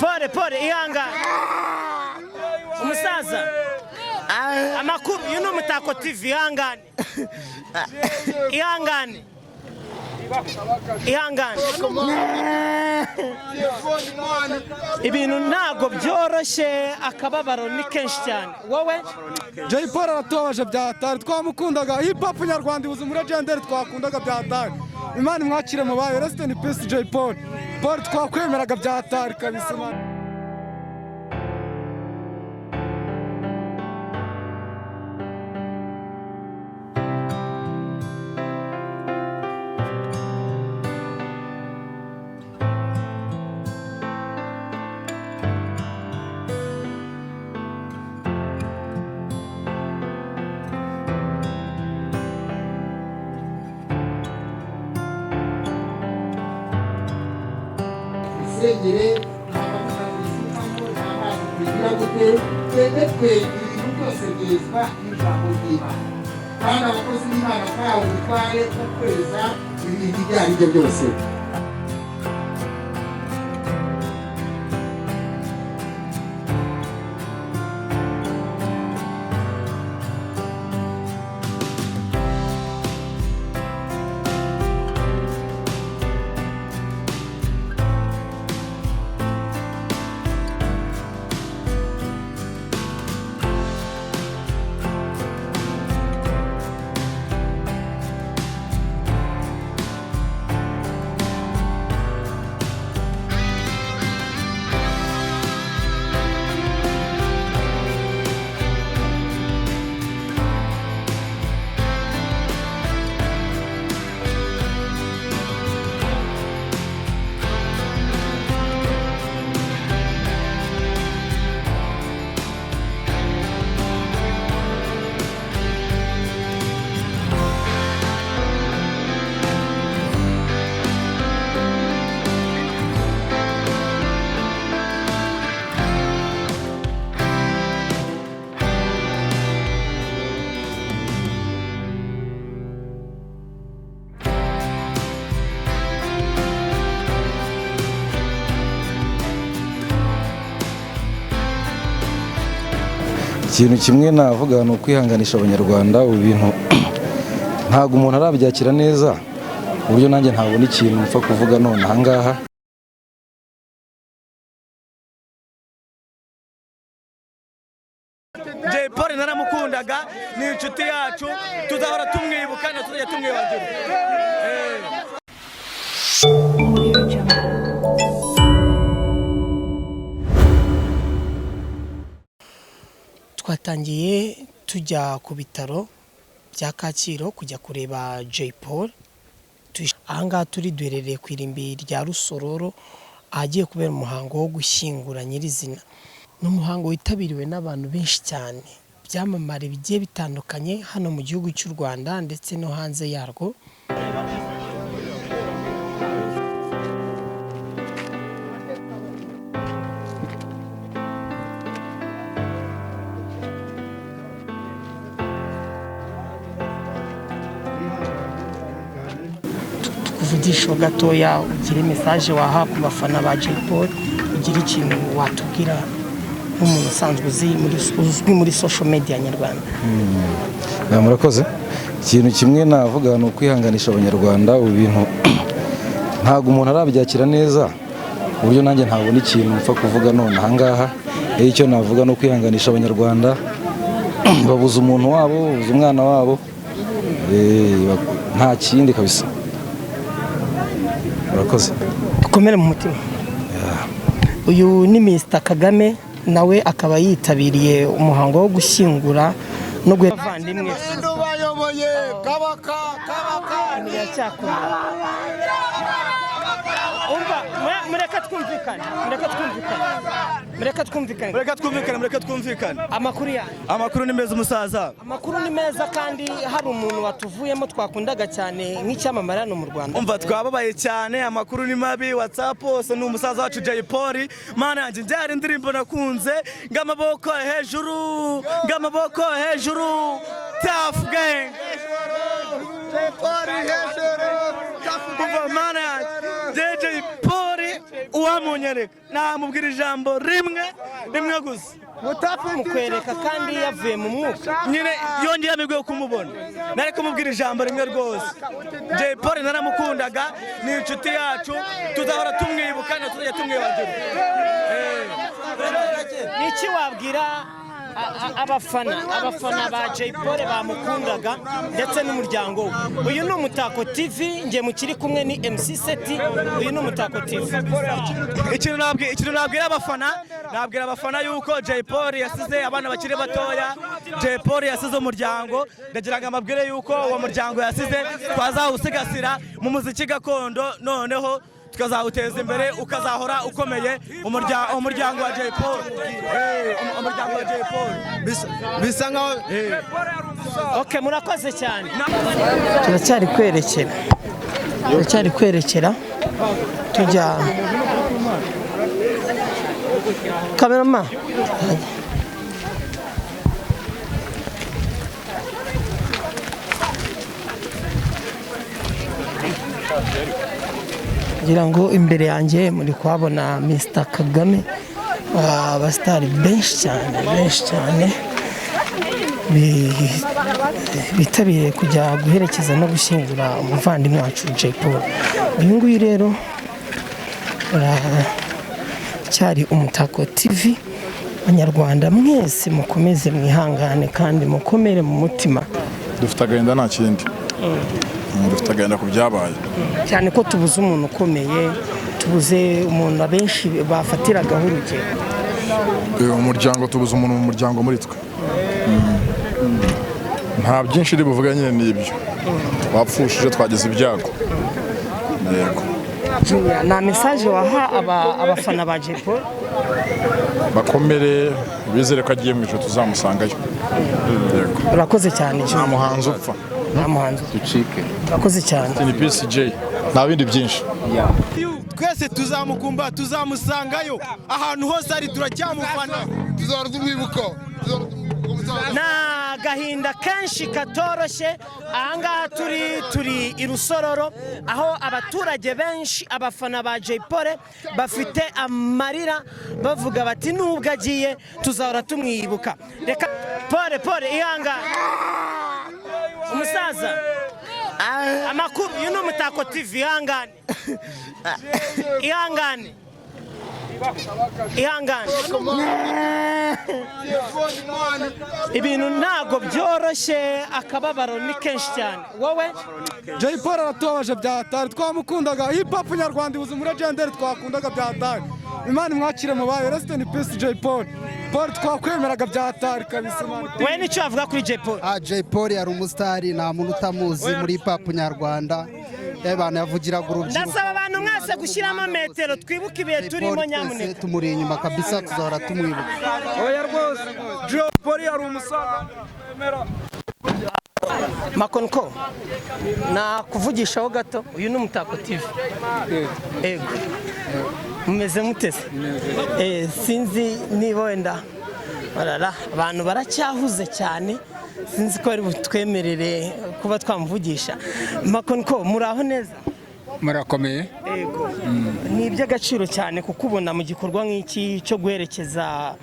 Pole pole, ihangane umusaza. Amakuru, uyu ni Umutako TV. Ihangane, ihangane, ihangane. Ibintu ntabwo byoroshye, akababaro ni kenshi cyane. Wowe? Jay Polly aratubabaje bya hatari. Twamukundaga. Hip hop nyarwanda ibuze muri legendary twakundaga bya hatari. Imana imwakire mu bayo. Rest in peace, Jay Polly. Polly, twakwemeraga bya hatari kabisa, man. Isengere nta mavuta tuyisukamo, nta mazi tuyigira gute. Twebwe twebwe ibintu byose byezwa n'ijambo ry'Imana, kandi abakozi b'Imana twahawe ubutware bwo kweza ibintu ibyo ari byo byose. Ikintu kimwe navuga ni ukwihanganisha Abanyarwanda. Ubu bintu ntabwo umuntu arabyakira neza, ku buryo nanjye ntabona ikintu mpfa kuvuga none ahangaha. Jay Polly naramukundaga, ni inshuti yacu, tuzahora tumwibuka na tuzajya tumwibagirwa. Audio Jungle. Twatangiye tujya ku bitaro bya Kacyiru kujya kureba Jay Polly. Ahangaha turi duherereye ku irimbi rya Rusororo, ahagiye kubera umuhango wo gushyingura nyirizina. Ni umuhango witabiriwe n'abantu benshi cyane, byamamare bigiye bitandukanye hano mu gihugu cy'u Rwanda ndetse no hanze yarwo. Tukuvugisha gatoya, ugire message waha ku bafana ba Jay Polly, ugire ikintu watubwira nk'umuntu usanzwe uzwi muri social media nyarwanda. Murakoze. Ikintu kimwe navuga ni ukwihanganisha Abanyarwanda. Ubu bintu ntabwo umuntu arabyakira neza, ku buryo nanjye ntabona ikintu mpfa kuvuga none ahangaha. Icyo navuga ni ukwihanganisha Abanyarwanda babuze umuntu wabo, babuze umwana wabo. Nta kindi kabisa. Murakoze. Dukomere mu mutima. Uyu ni Mr Kagame, nawe akaba yitabiriye umuhango wo gushyingura no guha abavandimwe. Bayoboye Kabaka, Kabaka. Biracyakomeye. Umva, mureke twumvikane, mureke twumvikane, mureke twumvikane. Mureke twumvikane, mureke twumvikane. Amakuru yanyu? Amakuru ni meza, umusaza. Amakuru ni meza, kandi hari umuntu watuvuyemo twakundaga cyane nk'icyamamare hano mu Rwanda. Umva, twababaye cyane, amakuru ni mabi. WhatsApp hose ni umusaza wacu Jay Polly. Mana yanjye, njyari indirimbo nakunze, ng'amaboko hejuru, ng'amaboko hejuru, Tuff Gang. Umva, mana yanjye, Jay Polly. Uwamunyereka namubwira ijambo rimwe rimwe gusa. Mukwereka kandi yavuye mu mwuka. Nyine yongeye amahirwe yo kumubona, nari kumubwira ijambo rimwe rwose. Jay Polly naramukundaga, ni inshuti yacu, tuzahora tumwibuka, ntituzajya tumwibagirwa. Ni iki wabwira abafana ba Jay Polly bamukundaga ndetse n'umuryango we? Uyu ni Umutako TV, nge mukiri kumwe ni MC Seti, uyu ni Umutako TV. Ikintu nabwira abafana yuko Jay Polly yasize abana bakiri batoya, Jay Polly yasize umuryango. Ndagira ngo amabwire yuko uwo muryango yasize twazawusigasira mu muziki gakondo, noneho tukazawuteza imbere, ukazahora ukomeye, umuryango wa Jay Polly. Umuryango wa Jay Polly. Bisa nkaho Okay, murakoze cyane. Turacyari kwerekera tujya kamerama. Ngira ngo imbere yanjye muri kuhabona Mr Kagame, abasitari benshi cyane, benshi cyane bitabiriye kujya guherekeza no gushyingura umuvandimwe wacu Jay Polly. Uyu nguyu rero uracyari Umutako TV. Abanyarwanda mwese mukomeze mwihangane kandi mukomere mu mutima. Dufite agahinda, nta kindi. Dufite agahinda ku byabaye. Cyane ko tubuze umuntu ukomeye, tubuze umuntu abenshi bafatiragaho urugero. Umuryango, tubuze umuntu mu muryango muri twe. Nta byinshi uri buvuge nyine, ni ibyo wapfushije, twagize ibyago, yego. Junior, nta message waha abafana ba Jay Polly? Bakomere, bizere ko agiye mu ijoro, tuzamusangayo, yego. Urakoze cyane. Nta Junior. muhanzi upfa. Nta muhanzi. Ducike. Urakoze cyane. Ni PCJ, nta bindi byinshi. Twese tuzamukumba, tuzamusangayo ahantu hose ari, turacyamufana. Tuzahora tumwibuka, tuzahora tumwibuka umusaza. Ni agahinda kenshi katoroshye. Ahangaha turi i Rusororo, aho abaturage benshi, abafana ba Jay Polly, bafite amarira, bavuga bati: "Nubwo agiye tuzahora tumwibuka." Reka, pole pole, ihangane umusaza. Amakuru, uyu ni Umutako TV. Ihangane, ihangane, ihangane, ibintu ntabwo byoroshye, akababaro ni kenshi cyane. Wowe? Jay Polly aratubabaje bya hatari, twamukundaga. Hip hop nyarwanda ibuze umulegendary twakundaga bya hatari. Imana imwakire mu bayo, rest in peace Jay Polly. Polly twakwemeraga bya hatari kabisa, man. We nicyo wavuga kuri Jay Polly? Ah, Jay Polly yari umusitari, nta muntu utamuzi muri hip hop nyarwanda. Abantu yavugiraga urubyiruko. Ndasaba abantu mwese gushyiramo metero, twibuke ibihe Jay turimo. Polly twese Nyamuneka. tumuri inyuma kabisa, tuzahora tumwibuka. Oya rwose, Jay Polly yari umusaza wemera. Makonko, nakuvugishaho gato? Uyu ni Umutako TV. Ego, mumeze mutese? Sinzi niba wenda barara, abantu baracyahuze cyane, sinzi ko bari butwemerere kuba twamuvugisha. Makonko, muraho neza? Murakomeye. Ego, ni iby'agaciro cyane kukubona mu gikorwa nk'iki cyo guherekeza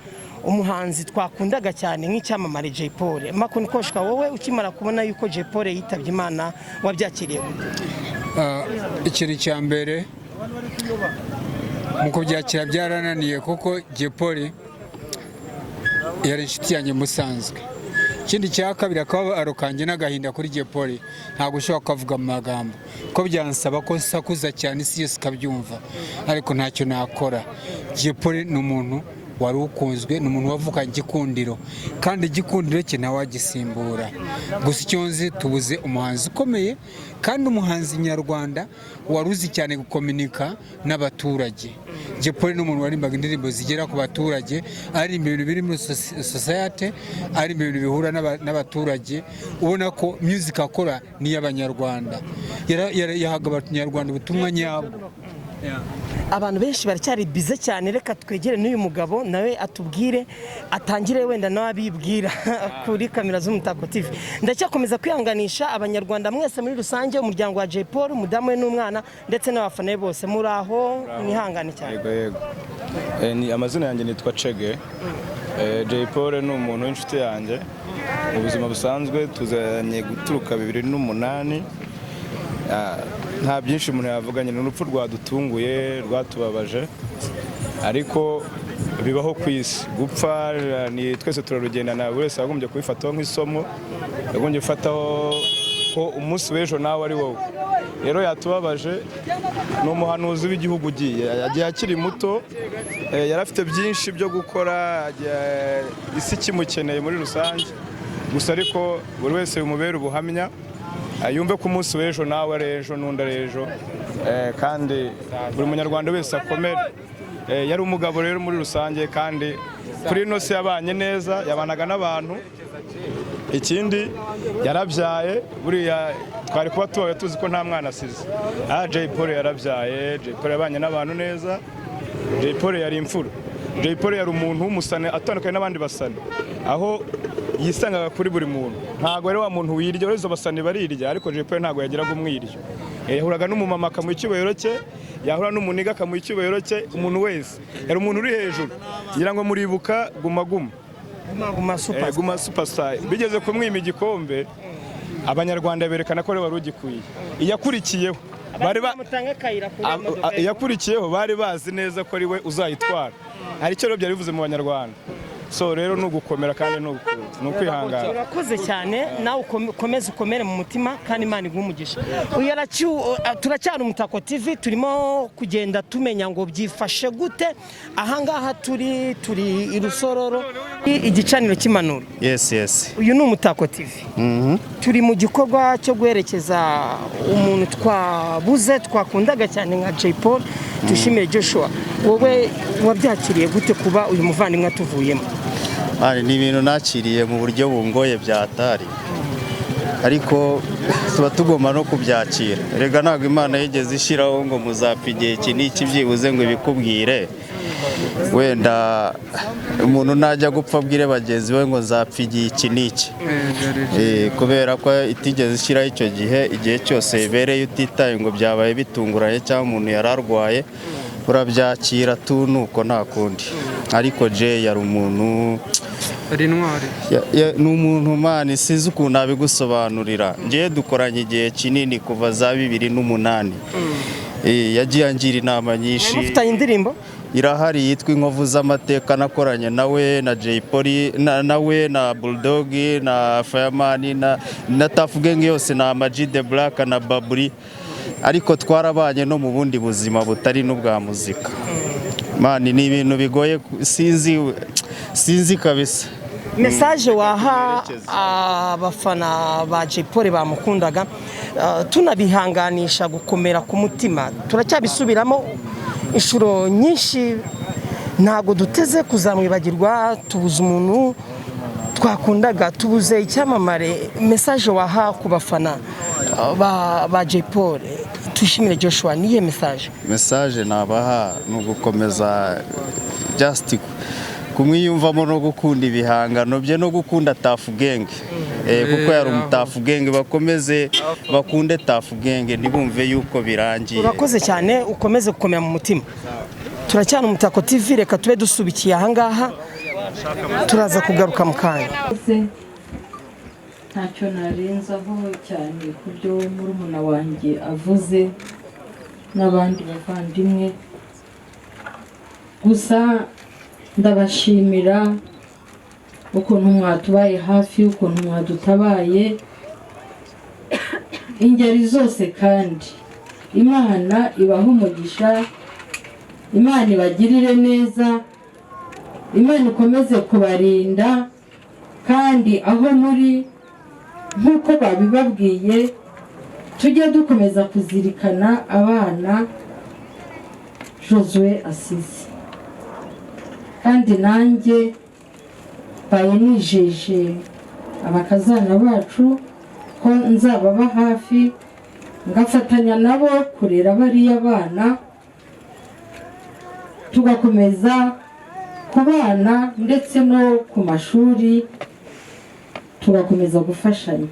umuhanzi twakundaga cyane nk'icyamamare Jay Polly. Makonikoshwa, wowe ukimara kubona yuko Jay Polly yitabye Imana, wabyakiriye gute? Ikintu cya mbere mu kubyakira byarananiye, kuko Jay Polly yari inshuti yanjye musanzwe. Ikindi cya kabiri, akababaro kanjye n'agahinda kuri Jay Polly ntabwo ushobora kukavuga mu magambo, ko byansaba ko nsakuza cyane isi yose ikabyumva, ariko ntacyo nakora. Jay Polly ni umuntu wari ukunzwe, ni umuntu wavukanye igikundiro, kandi igikundiro cye ntawagisimbura. Gusa icyo nzi, tubuze umuhanzi ukomeye kandi umuhanzi nyarwanda wari uzi cyane gukominika n'abaturage. Jay Polly ni umuntu warimbaga indirimbo zigera ku baturage, aririmba ibintu biri muri society, aririmba ibintu bihura n'abaturage, ubona ko music akora ni iy'abanyarwanda. Yahaga abanyarwanda ubutumwa nyabwo. Abantu benshi baracyari bize cyane. Reka twegere n'uyu mugabo nawe atubwire, atangire wenda nawe abibwira kuri kamera z'Umutako TV. Ndacyakomeza kwihanganisha Abanyarwanda mwese muri rusange, umuryango wa Jay Polly, umudamu we n'umwana, ndetse n'abafana be bose. Muri aho, mwihangane cyane. Yego. Ni amazina yanjye nitwa Chege. Jay Polly ni umuntu w'inshuti yanjye mu buzima busanzwe, tuzanye guturuka 2008. Nta byinshi umuntu yavuganye, ni urupfu rwadutunguye, rwatubabaje, ariko bibaho ku isi. Gupfa ni twese turarugendana, buri wese yagombye kubifataho nk'isomo, yagombye gufataho ko umunsi w'ejo nawe ari wowe. Rero yatubabaje, ni umuhanuzi w'igihugu ugiye, yagiye akiri muto, yari afite byinshi byo gukora, isi ikimukeneye muri rusange. Gusa ariko buri wese bimubera ubuhamya, yumve ko umunsi w'ejo nawe ari ejo n'undi ari ejo, kandi buri munyarwanda wese akomere. Yari umugabo rero muri rusange, kandi kuri ino si yabanye neza, yabanaga n'abantu. Ikindi yarabyaye, buriya twari kuba tubaye tuzi ko nta mwana asize. Jay Polly yarabyaye, Jay Polly yabanye n'abantu neza, Jay Polly yari imfura. Jay Polly yari umuntu w'umusane atandukanye n'abandi basane, aho yisangaga kuri buri muntu. Ntabwo ari wa muntu wirya, uretse abasani barirya, ariko Jay Polly ntabwo yagiraga umwiryo. Yahuraga n'umumama akamuha icyubahiro cye, yahura n'umuniga akamuha icyubahiro cye, umuntu wese yari umuntu uri hejuru. Ngira ngo muribuka Guma Guma. Guma Superstar. Guma Superstar bigeze kumwima igikombe, Abanyarwanda berekana ko ari wari ugikwiye. Iyakurikiyeho bari ba mutanga akayira kuri iyo modoka. Iyakurikiyeho bari bazi neza ko ari we uzayitwara. Hari icyo rero byari bivuze mu Banyarwanda. So rero ni ugukomera kandi ni ukwihangana. Urakoze cyane nawe, ukomeze ukomere mu mutima kandi Imana iguhe umugisha. Uyu turacyari Umutako TV, turimo kugenda tumenya ngo byifashe gute ahangaha turi i Rusororo, igicaniro cy'impanuro. Yes. Uyu ni Umutako TV. Turi mu gikorwa cyo guherekeza umuntu twabuze twakundaga cyane nka Jay Polly, Tuyishimire Joshua. Wowe wabyakiriye gute kuba uyu muvandimwe atuvuyemo? Mani, ni ibintu nakiriye mu buryo bungoye byatari, ariko tuba tugomba no kubyakira. Rega ntabwo Imana yigeze ishyiraho ngo muzapfa igihe iki n'iki, byibuze ngo ibikubwire. Wenda umuntu najya gupfa abwire bagenzi be ngo nzapfa igihe iki n'iki. Kubera ko itigeze ishyiraho icyo gihe, igihe cyose bibereye utitaye ngo byabaye bitunguranye cyangwa umuntu yari arwaye, urabyakira tu, nuko nta kundi. Ariko Jay yari umuntu Ari intwari. Ni umuntu, man, sinzi ukuntu nabigusobanurira. Ngewe dukoranye igihe kinini kuva za 2008. Yagiye angira inama nyinshi. Mufitanye indirimbo? Irahari yitwa Inkovu z'Amateka, nakoranye nawe na Jay Polly nawe na Bulldog na Fireman na Tuff Gang yose na Ama G The Black na Baburi, ariko twarabanye no mu bundi buzima butari n'ubwa muzika. Man, ni ibintu bigoye, sinzi kabisa. Message waha abafana ba Jay Polly bamukundaga, tunabihanganisha gukomera ku mutima, turacyabisubiramo inshuro nyinshi, ntabwo duteze kuzamwibagirwa. Tubuze umuntu twakundaga, tubuze icyamamare. Message waha ku bafana ba Jay Polly, Tuyishimire Joshua, niye message? Message nabaha ni ugukomeza just kumwiyumvamo no gukunda ibihangano bye no gukunda Tuff Gang, kuko yari umu Tuff Gang. Bakomeze bakunde Tuff Gang, ntibumve yuko birangiye. Urakoze cyane, ukomeze gukomera mu mutima. Turacyana Umutako TV, reka tube dusubikiye ahangaha, turaza kugaruka mu kanya. Se ntacyo narenzaho cyane ku byo murumuna wanjye avuze n'abandi bavandimwe. Gusa ndabashimira ukuntu mwatubaye hafi, ukuntu mwadutabaye ingeri zose, kandi Imana ibahe umugisha, Imana ibagirire neza, Imana ikomeze kubarinda. Kandi aho muri, nk'uko babibabwiye, tujye dukomeza kuzirikana abana Josue asize. Kandi nanjye mbaye nijeje abakazana bacu ko nzababa hafi, ngafatanya nabo kurera bariya bana. Tugakomeza kubana ndetse no ku mashuri tugakomeza gufashanya.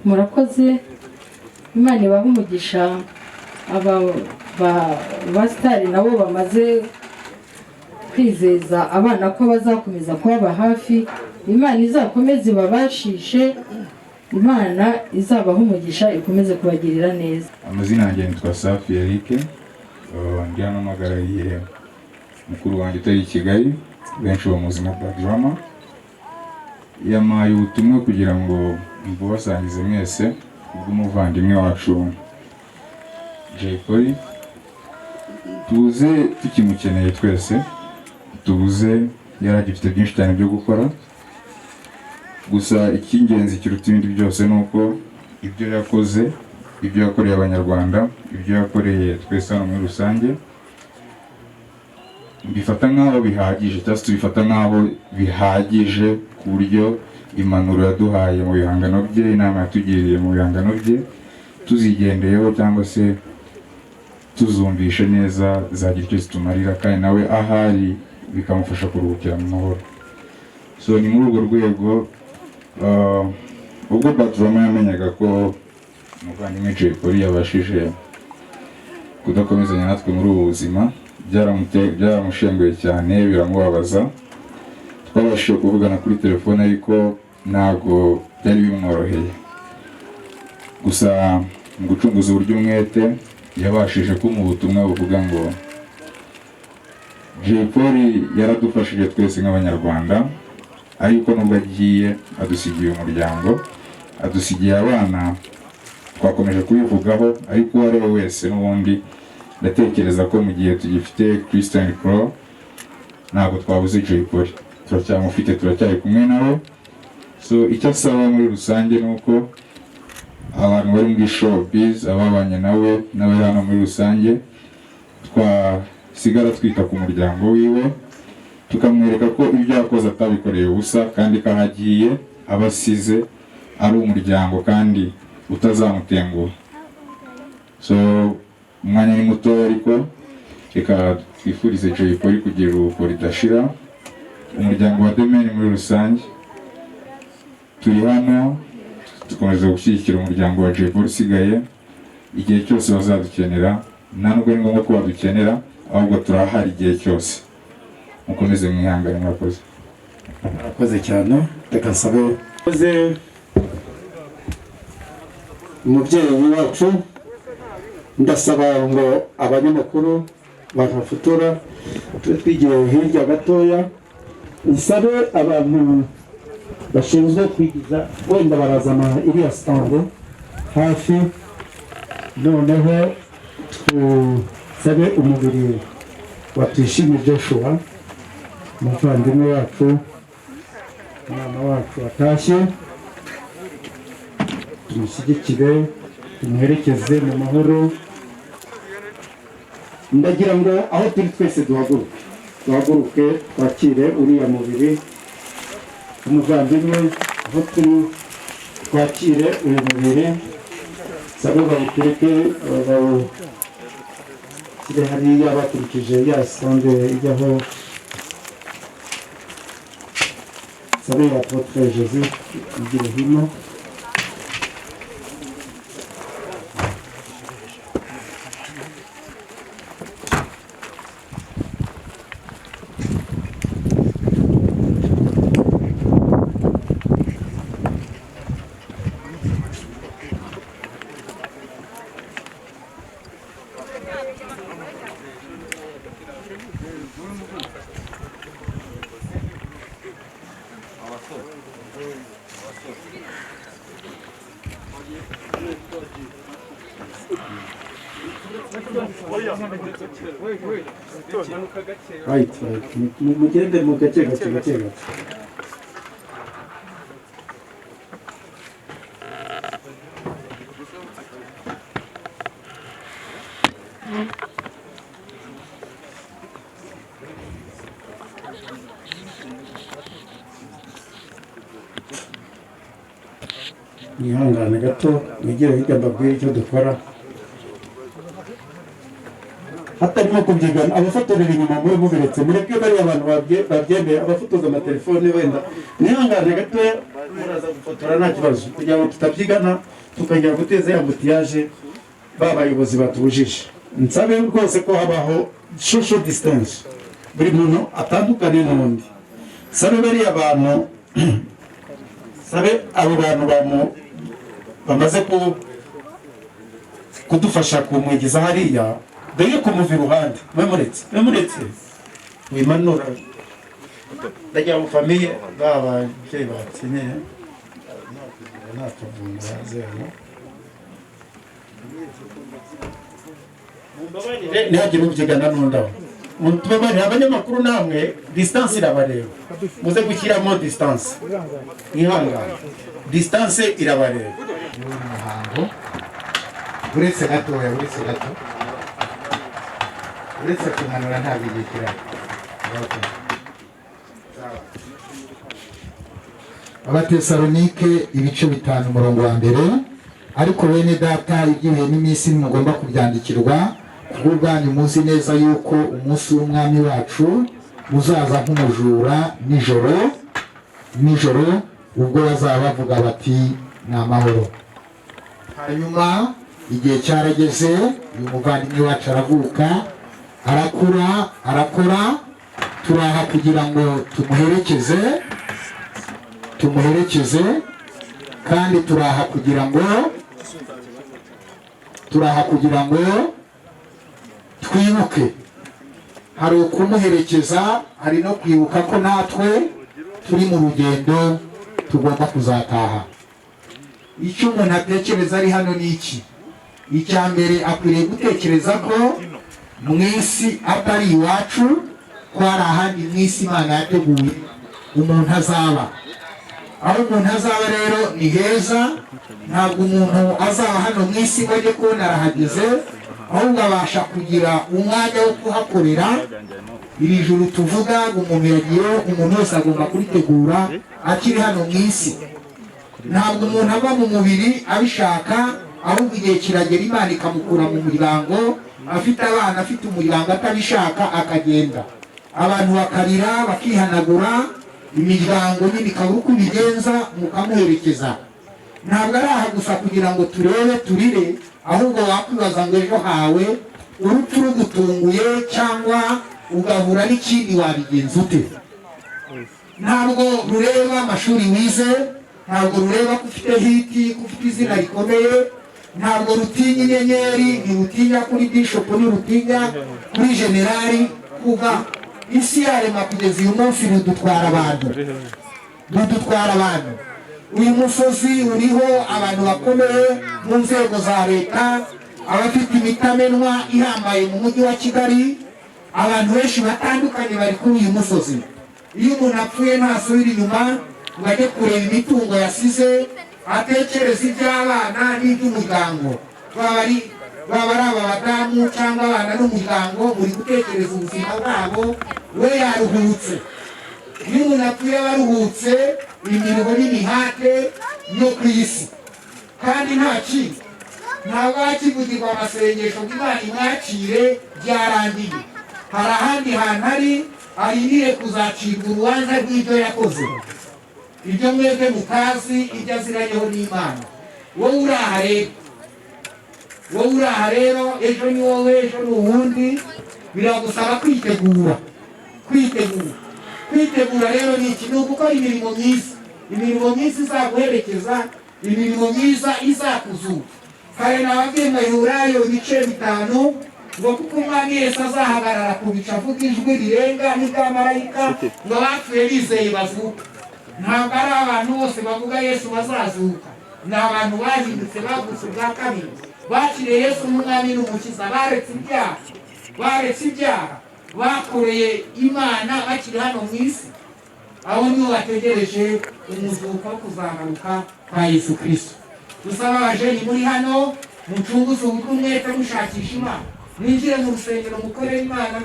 Murakoze, Imana ibahe umugisha. Aba basitari nabo bamaze kwizeza abana ko bazakomeza kubaba hafi. Imana izakomeze ibabashishe, Imana izabaha umugisha, ikomeze kubagirira neza. Amazina yanjye nitwa Safi Eric. Ndi hano mpagarariye mukuru wanjye utari i Kigali, benshi bamuzi nka Badrama. Yampaye ubutumwa kugira ngo mbubasangize mwese kubw'umuvandimwe wacu Jay Polly. Tuze tukimukeneye twese, tubuze yari agifite byinshi cyane byo gukora. Gusa icy'ingenzi kiruta ibindi byose ni uko ibyo yakoze, ibyo yakoreye Abanyarwanda, ibyo yakoreye twese hano muri rusange, mbifata nk'aho bihagije, cyangwa se tubifata nk'aho bihagije, ku buryo impanuro yaduhaye mu bihangano bye, inama yatugiriye mu bihangano bye, tuzigendeyeho cyangwa se tuzumvishe neza, zagira icyo zitumarira, kandi nawe ahari bikamufasha kuruhukira mu mahoro. So ni muri urwo rwego, ubwo Badrama yamenyaga ko umuvandimwe Jay Polly yabashije kudakomezanya natwe muri ubu buzima, byaramushenguye cyane, biramubabaza. Twabashije kuvugana kuri telefone ariko ntabwo byari bimworoheye. Gusa mu gucunguza uburyo umwete, yabashije kumuha ubutumwa buvuga ngo Jay Polly yaradufashije twese nk'Abanyarwanda, ariko nubwo agiye adusigiye umuryango, adusigiye abana. Twakomeje kubivugaho, ariko uwo ari we wese n'ubundi ndatekereza ko mu gihe tugifite Christian Crow ntabwo twabuze Jay Polly, turacyamufite, turacyari kumwe nawe. So icyo asaba muri rusange ni uko abantu bari muri showbiz, ababanye nawe n'abari hano muri rusange, twasigara twita ku muryango wiwe, tukamwereka ko ibyo yakoze atabikoreye ubusa, kandi ko aho agiye aba asize ari umuryango kandi utazamutenguha. So umwanya ni mutoya, ariko reka twifurize Jay Polly kugira iruhuko ridashira, umuryango wa The Mane muri rusange. Turi hano dukomeza gushyigikira umuryango wa Jay Polly usigaye igihe cyose bazadukenera. Nta nubwo ari ngombwa ko badukenera, ahubwo turahari igihe cyose. Mukomeze mwihangane, murakoze. Murakoze cyane. Reka nsabe umubyeyi wacu, ndasaba ngo abanyamakuru bagafotora tube twigiye hirya gatoya. Nsabe abantu bashinzwe kwigiza, wenda barazana iriya sitande hafi, noneho tusabe umubiri wa Tuyishime Joshua, umuvandimwe wacu, umwana wacu watashye, tumushyigikire, tumuherekeze mu mahoro. Ndagira ngo aho turi twese duhaguruke, duhaguruke twakire uriya mubiri umuvandimwe. Aho turi twakire uyu mubiri, sabe bawutereke, bawushyire hariya bakurikije ya sonde ijyaho. Sabe apôtre Jésus igire hino. Right, right. Mugende mu gake gake gake gake. Mwihangane gato, mwigire hirya mbabwire icyo dukora. Hatarimo kubyigana, abafotorera inyuma muri mubiretse, mureke bariya abantu babyemeye, abafotoza amatelefone wenda mwihangane gatoya, muraza gufotora nta kibazo, kugira ngo tutabyigana tukongera guteza ya embouteillage ba bayobozi batubujije. Nsabe rwose ko habaho social distance, buri muntu atandukane n'undi. Sabe bariya bantu, sabe abo bantu bamaze kudufasha kumwegeza hariya, dore kumuva iruhande. Mwemuretse, mwemuretse, wimanura. Ndagira ngo famille, ba babyeyi bakenyeye, nta kavuyo haze hano. Mumbabarire, ntihagire ubyigana n'undi aho. Mutubabarire abanyamakuru namwe, distance irabareba, muze gushyiramo distance, mwihangane, distance irabareba. Umuhango, uretse gatoya, uretse gato, uretse kumanura, ntabwo igihe kirari. Abatesalonike ibice 5 umurongo wa 1: "Ariko bene Data, iby'ibihe n'iminsi ntimugomba kubyandikirwa, kubw'ubwanyu muzi neza yuko umunsi w'Umwami wacu uzaza nk'umujura nijoro. Nijoro ubwo bazaba bavuga bati 'Ni amahoro.'" Hanyuma igihe cyarageze, uyu muvandimwe wacu aravuka, arakura, arakora. Turaha kugira ngo tumuherekeze, tumuherekeze, kandi turaha kugira ngo twibuke. Hari ukumuherekeza, hari no kwibuka ko natwe turi mu rugendo, tugomba kuzataha. Icyo umuntu atekereza ari hano ni iki? Icya mbere, akwiriye gutekereza ko mu isi atari iwacu, ko hari ahandi mu isi Imana yateguye umuntu azaba. Aho umuntu azaba rero ni heza. Ntabwo umuntu azaba hano mu isi ngo ajye kubona arahageze, ahubwo abasha kugira umwanya wo kuhakorera. Iri juru tuvuga ngo umuntu yagiyeho, umuntu wese agomba kuritegura akiri hano mu isi. Ntabwo umuntu ava mu mubiri abishaka, ahubwo igihe kiragera Imana ikamukura mu muryango, afite abana, afite umuryango, atabishaka akagenda, abantu bakarira, bakihanagura, imiryango nyine ikaba uko ibigenza, mukamuherekeza. Ntabwo ari aha gusa kugira ngo turebe turire, ahubwo wakwibaza ngo ejo hawe urupfu rugutunguye cyangwa ugahura n'ikindi, wabigenza ute? Ntabwo rureba amashuri wize, ntabwo rureba ko ufite hit, ko ufite izina rikomeye. Ntabwo rutinya inyenyeri, ntirutinya kuri bishop, ntirutinya kuri generali. Kuva isi yarema kugeza uyu munsi rudutwara abantu, rudutwara abantu. Uyu musozi uriho abantu bakomeye mu nzego za leta, abafite imitamenwa ihambaye mu mujyi wa Kigali, abantu benshi batandukanye bari kuri uyu musozi. Iyo umuntu apfuye ntasubira inyuma ngo ajye kureba imitungo yasize, atekereza iby'abana n'iby'umuryango. Baba ari aba badamu cyangwa abana n'umuryango, muri gutekereza ubuzima bwabo, we yaruhutse. Iyo umuntu apfuye aba aruhutse imiruho n'imihate yo ku isi, kandi nta kindi, ntabwo hakivugirwa amasengesho ngo Imana imwakire, byarangiye. Hari ahandi hantu ari, arindiriye kuzacirwa urubanza rw'ibyo yakoze, ibyo mwebwe mutazi, ibyo aziranyeho n'Imana. Wowe uri aha rero, wowe uri aha rero, ejo ni wowe, ejo ni uwundi. Biragusaba kwitegura, kwitegura. Kwitegura rero ni iki? Ni ugukora imirimo myiza, imirimo myiza izaguherekeza, imirimo myiza izakuzura. Kare nababwiye ngo Heburayo ibice 5 ngo kuko Umwami Yesu azahagarara ku bicu avuga ijwi rirenga n'irya marayika, ngo abapfuye bizeye bazuka. Ntabwo ari abantu bose bavuga Yesu bazazuka, ni abantu bahindutse, bavutse ubwa kabiri, bakiriye Yesu nk'Umwami n'Umukiza, baretse ibyaha, baretse ibyaha, bakoreye Imana bakiri hano mu isi. Abo nibo bategereje umuzuko wo kuzagaruka kwa Yesu Kirisito. Dusaba abajeni muri hano, mucunguze uburyo umwete mushakisha Imana, mwinjire mu rusengero, mukorere Imana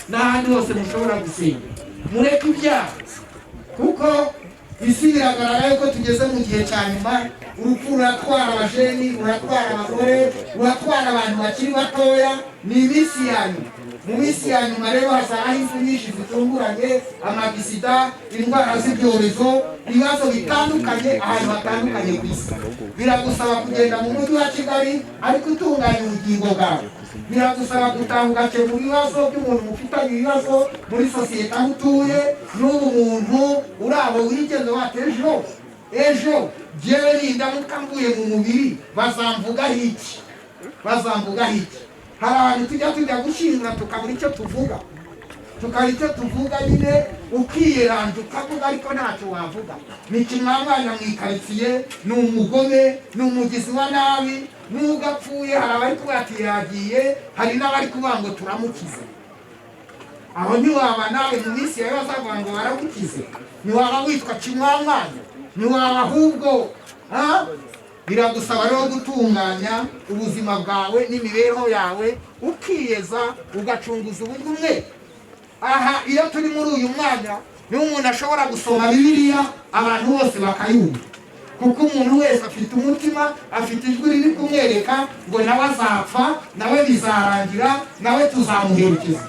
n'ahandi hose mushobora gusenga, mureke ibyaha, kuko isi biragaragara yuko tugeze mu gihe cya nyuma. Urupfu ruratwara abajeni, ruratwara abagore, ruratwara abantu bakiri batoya. Ni iminsi ya nyuma. Mu minsi ya nyuma rero hazabaho impfu nyinshi zitunguranye, amagisida, indwara z'ibyorezo, ibibazo bitandukanye ahantu hatandukanye ku isi. Biragusaba kugenda mu mujyi wa Kigali ariko utunganya ubugingo bwawe. Biragusaba gutaha ugakemura ibibazo by'umuntu mufitanye ibibazo muri sosiyete aho utuye. N'ubu muntu uri aho wigeze wati ejo ejo jyewe nindamuka mvuye mu mubiri bazamvugaho iki? Bazamvugaho iki? Hari ahantu tujya gushyingura tukabura icyo tuvuga, tukabura icyo tuvuga nyine, ukiyeranja ukavuga ariko ntacyo wavuga. Ni kimwamwana mu ikaritsiye, ni umugome, ni umugizi wa nabi. Nubwo apfuye hari abari kuvuga ati yagiye, hari n'abari kuvuga ngo turamukize. Aho ntiwaba nawe mu minsi yawe bazavuga ngo baramukize, ntiwaba witwa kimwamwana, ntiwaba ahubwo. Biragusaba rero gutunganya ubuzima bwawe n'imibereho yawe, ukiyeza, ugacunguza uburyo umwe. Aha iyo turi muri uyu mwanya niho umuntu ashobora gusoma Bibiliya abantu bose bakayumva, kuko umuntu wese afite umutima, afite ijwi riri kumwereka ngo nawe azapfa, nawe bizarangira, nawe tuzamuherekeza.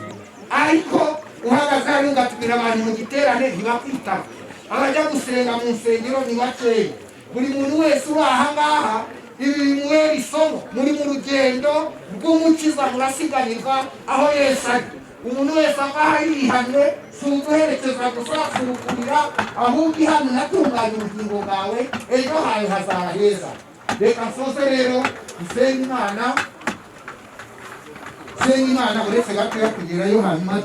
Ariko uhagaze hariya ugatumira abantu mu giterane ntibakwitaba, abajya gusenga mu nsengero ni bakeya. Buri muntu wese uri aha ngaha ibi bimubera isomo. Muri mu rugendo rw'umukiza, murasiganirwa aho Yesu ari. Umuntu wese ava aha yihannye, si uguherekeza gusa, si ukurira, ahubwo ihane unatunganya ubugingo bwawe, ejo hawe hazaba heza. Reka nsoze rero dusenge Imana, dusenge Imana uretse gatoya kugerayo, hanyuma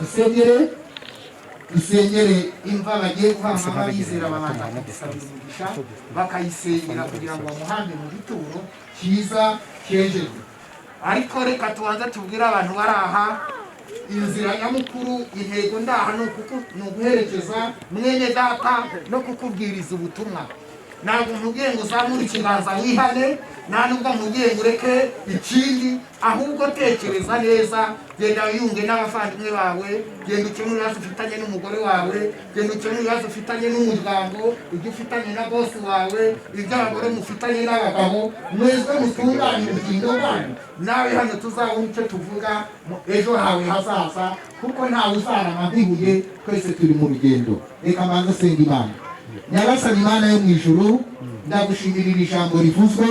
dusengere imva bagiye guhamba. Abizera babanza kudusabira umugisha, bakayisengera kugira ngo bamuhambe mu gituro cyiza cyejejwe. Ariko reka tubanze tubwire abantu bari aha inzira nyamukuru. Intego ndaha ni uguherekeza mwene data no kukubwiriza ubutumwa. Ntabwo nkubwiye ngo uzamure ikiganza wihane, nta nubwo nkubwiye ngo ureke ikindi, ahubwo tekereza neza, genda wiyunge n'abavandimwe bawe, genda ukemure ibibazo ufitanye n'umugore wawe, genda ukemure ibibazo ufitanye n'umuryango, ibyo ufitanye na bosi wawe, ibyo abagore mufitanye n'abagabo, mwezwe mutunganye ubugingo bwanyu. Nawe hano tuzabona icyo tuvuga ejo hawe hazaza, kuko ntawe uzarama nk'ibuye, twese turi mu rugendo. Reka mbanze senga Imana. Nyagasani Imana yo mu ijuru, ndagushimira ijambo rivuzwe,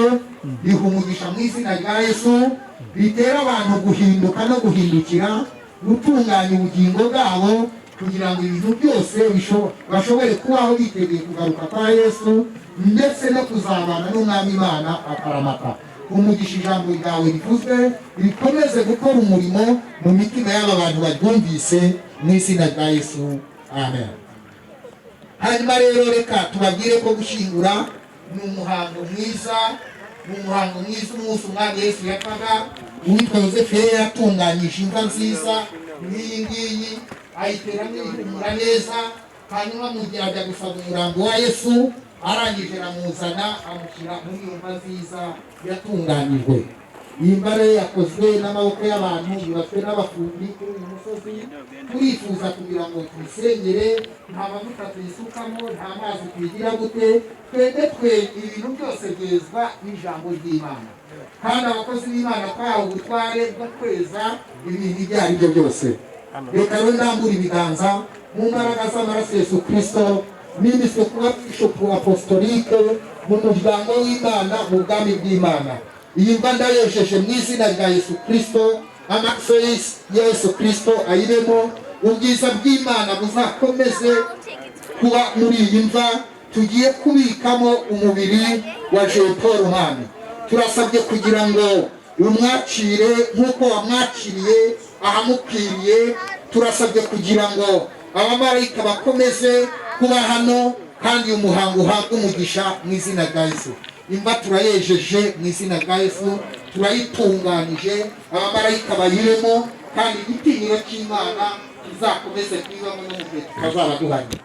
riha umugisha mu izina rya Yesu, ritera abantu guhinduka no guhindukira, gutunganya ubugingo bwabo kugira ngo ibintu byose bashobore kubaho biteguye kugaruka kwa Yesu ndetse no kuzabana n'Umwami Imana akaramata. Umugisha ijambo ryawe rivuzwe rikomeze gukora umurimo mu mitima y'aba bantu baryumvise mu izina rya Yesu, amen. Hanyuma rero reka tubabwire ko gushyingura ni umuhango mwiza, ni umuhango mwiza. Umunsi Umwami Yesu yapfaga, uwitwa Yosefu yari yatunganyije imva nziza nk'iyi ngiyi, ayiteramo ihumura neza. Hanyuma mu gihe ajya gusaba umurambo wa Yesu, arangije aramuzana amushyira muri iyo mva nziza yatunganyijwe. Iyi mva rero yakozwe n'amaboko y'abantu, yubatswe n'abafundi kuri uyu musozi. Turifuza kugira ngo tuyisengere, nta mavuta tuyisukamo, nta mazi tuyigira gute. Twebwe twe ibintu byose byezwa n'ijambo ry'Imana, kandi abakozi b'Imana twahawe ubutware bwo kweza ibintu ibyo ari byo byose. Reka rero ndambura ibiganza mu mbaraga z'amaraso Yesu Kristo, nimiswe kuba bishopu apostolike mu muryango w'Imana, mu bwami bw'Imana. Iyi mva ndayejeje mu izina rya Yesu Kristo, amaraso ya Yesu Kristo ayiremo, ubwiza bw'Imana buzakomeze kuba muri iyi mva tugiye kubikamo umubiri wa Jay Paul. Umwami, turasabye kugira ngo umwakire nk'uko wamwakiriye ahamukwiriye. Turasabye kugira ngo abamarayika bakomeze kuba hano, kandi uyu muhango uhabwe umugisha mu izina rya Yesu. Imva turayejeje mu izina rya Yesu, turayitunganije, abamarayika bayiremo, kandi igitinyiro cy'Imana kizakomeze kwibamo no mu gihe tutazaba duhari.